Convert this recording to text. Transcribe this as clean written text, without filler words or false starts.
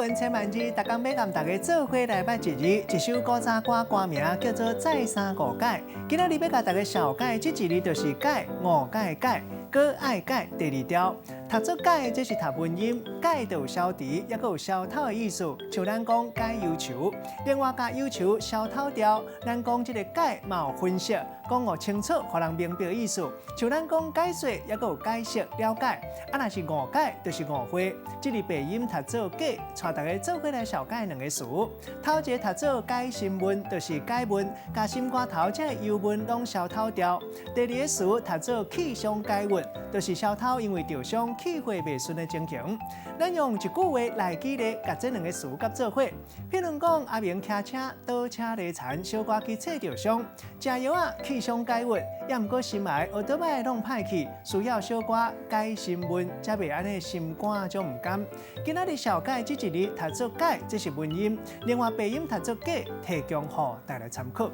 聞千萬字，逐工欲共大家做伙來捌一字，一首古早歌歌名叫做《再三誤解》。今仔日欲共大家紹解，這一字就是解，誤解的解，閣愛解第二條。讀做解，這是讀文音，解就有消除，抑閣有消透的意思。像咱講解憂愁，另外共憂愁消透掉，咱講這个解嘛有分析，講予清楚，予人明白的意思。像咱講解說，抑閣有解釋了解。啊，若是誤解，就是誤會。這字白音讀做解，帶大家做伙來紹解兩个詞。頭一个讀做解心悶，就是解悶，共心肝頭這个憂悶攏消透掉。第二个詞讀做氣傷解鬱，就是小偷因為著傷氣血袂順的情形。咱用一句話來舉例，共這兩个詞佮做伙。譬如講，阿明騎車倒車犁田，小可去切著傷，食藥仔氣傷解鬱，抑毋過心愛的奧多擺攏歹去，需要小可解心悶，才袂按呢心肝足毋甘。今仔日紹解這一字讀做解，這是文音；另外白音讀做假，提供予大家參考。